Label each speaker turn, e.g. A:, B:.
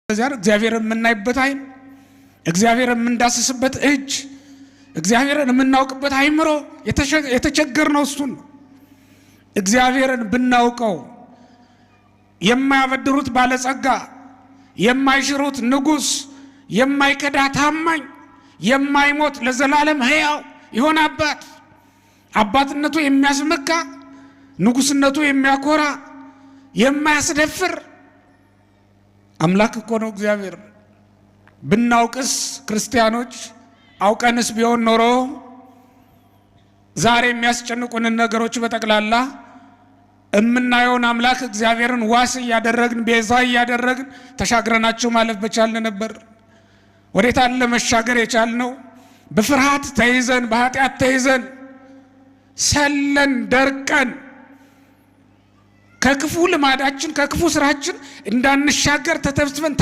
A: እግዚአብሔርን የምናይበት ዓይን፣ እግዚአብሔርን የምንዳስስበት እጅ፣ እግዚአብሔርን የምናውቅበት አይምሮ የተቸገርነው እሱን ነው። እግዚአብሔርን ብናውቀው የማያበድሩት ባለጸጋ፣ የማይሽሩት ንጉሥ፣ የማይከዳ ታማኝ፣ የማይሞት ለዘላለም ሕያው የሆነ አባት፣ አባትነቱ የሚያስመካ፣ ንጉሥነቱ የሚያኮራ፣ የማያስደፍር አምላክ እኮ ነው እግዚአብሔር። ብናውቅስ ክርስቲያኖች አውቀንስ ቢሆን ኖሮ ዛሬ የሚያስጨንቁንን ነገሮች በጠቅላላ እምናየውን አምላክ እግዚአብሔርን ዋስ እያደረግን፣ ቤዛ እያደረግን ተሻግረናቸው ማለፍ በቻልን ነበር። ወዴት አለ መሻገር የቻልነው? በፍርሃት ተይዘን፣ በኃጢአት ተይዘን፣ ሰለን ደርቀን፣ ከክፉ ልማዳችን ከክፉ ስራችን እንዳንሻገር ተተብትበን።